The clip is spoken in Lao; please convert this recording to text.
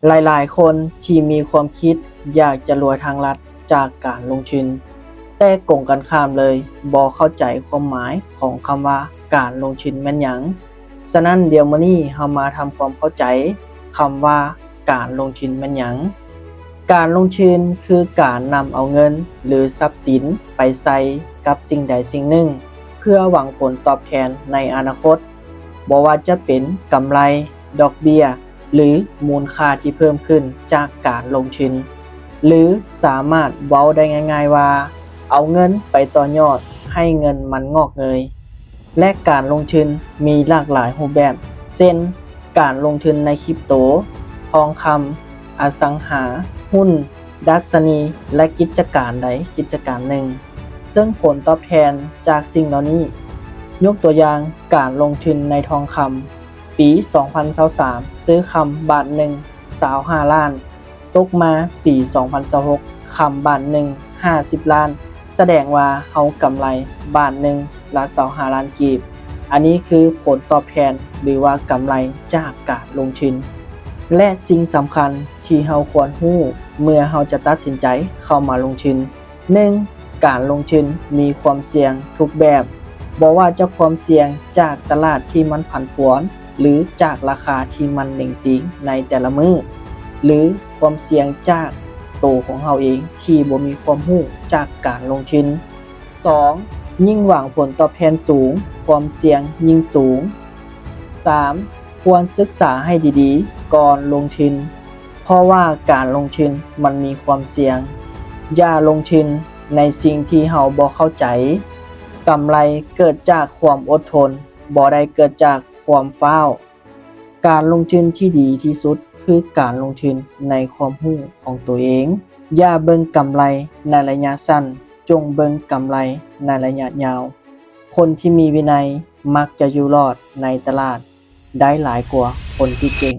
ຫຼາຍໆຄົນທີ່ມີຄວາມຄິດຢາກຈະລວຍທາງລັດຈາກການລົງທຶນ, ແຕ່ກົງກັນຂ້າມເລີຍ, ບໍ່ເຂົ້າໃຈຄວາມໝາຍຂອງຄຳວ່າການລົງທຶນແມ່ນຫຍັງ. ສະນັ້ນ, ດຽວມື້ນີ້ເຮົາມາທຳຄວາມເຂົ້າໃຈຄຳວ່າການລົງທຶນແມ່ນຫຍັງ. ການລົງທຶນຄືການນຳເອົາເງິນ ຫຼື ຊັບສິນໄປໃສ່ກັບສິ່ງໃດສິ່ງໜຶ່ງ ເພື່ອຫວັງຜົນຕອບແທນໃນອະນາຄົດ, ບໍ່ວ່າຈະເປັນກຳໄລ, ດອກເບ້ຍ ຫຼື ມູນຄ່າທີ່ເພີ່ມຂຶ້ນຈາກການລົງທຶນ ຫຼື ສາມາດເວົ້າໄດ້ງ່າຍໆວ່າ ເອົາເງິນໄປຕໍ່ຍອດໃຫ້ເງິນມັນງອກເງີຍ. ແລະ ການລົງທຶນມີຫຼາກຫຼາຍຮູບແບບ ເຊັ່ນ ການລົງທຶນໃນຄຣິບໂຕ, ທອງຄຳ, ອະສັງຫາ, ຫຸ້ນ, ດັດຊະນີ ແລະ ກິດຈະການໃດກິດຈະການໜຶ່ງ ເຊິ່ງຜົນຕອບແທນຈາກສິ່ງເຫຼົ່ານີ້, ຍົກຕົວຢ່າງ ການລົງທຶນໃນທອງຄຳ, ປີສອງພັນຊາວສາມ ຊື້ຄຳບາດໜຶ່ງຊາວຫ້າລ້ານ, ຕົກມາປີສອງພັນຊາວຫົກ ຄຳບາດໜຶ່ງຫ້າສິບລ້ານ, ສະແດງວ່າເຮົາກຳໄລບາດໜຶ່ງລະຊາວຫ້າລ້ານກີບ. ອັນນີ້ຄືຜົນຕອບແທນ ຫຼືວ່າກຳໄລຈາກການລົງທຶນ. ແລະ ສິ່ງສຳຄັນທີ່ເຮົາຄວນຮູ້ເມື່ອເຮົາຈະຕັດສິນໃຈເຂົ້າມາລົງທຶນ, ໜຶ່ງ ການລົງທຶນມີຄວາມສ່ຽງທຸກແບບ, ບໍ່ວ່າຈະຄວາມສ່ຽງຈາກຕະຫຼາດທີ່ມັນຜັນຜວນ ຫຼື ຈາກລາຄາທີ່ມັນເໜັງຕີງໃນແຕ່ລະມື້ ຫຼື ຄວາມສ່ຽງຈາກໂຕຂອງເຮົາເອງທີ່ບໍ່ມີຄວາມຮູ້ຈາກການລົງທຶນ. ສອງ ຍິ່ງຫວັງຜົນຕອບແທນສູງ, ຄວາມສ່ຽງຍິ່ງສູງ. ສາມ ຄວນສຶກສາໃຫ້ດີໆກ່ອນລົງທຶນ, ເພາະວ່າການລົງທຶນມັນມີຄວາມສ່ຽງ. ຢ່າລົງທຶນໃນສິ່ງທີ່ເຮົາບໍ່ເຂົ້າໃຈ. ກຳໄລເກີດຈາກຄວາມອົດທົນ, ບໍ່ໄດ້ເກີດຈາກຄວາມຟ້າວ. ການລົງທຶນທີ່ດີທີ່ສຸດຄືການລົງທຶນໃນຄວາມຮູ້ຂອງໂຕເອງ. ຢ່າເບິ່ງກຳໄລໃນໄລຍະສັ້ນ, ຈົ່ງເບິ່ງກຳໄລໃນໄລຍະຍາວ. ຄົນທີ່ມີວິໄນມັກຈະຢູ່ລອດໃນຕະຫຼາດໄດ້ຫຼາຍກວ່າຄົນທີ່ເກັ່ງ.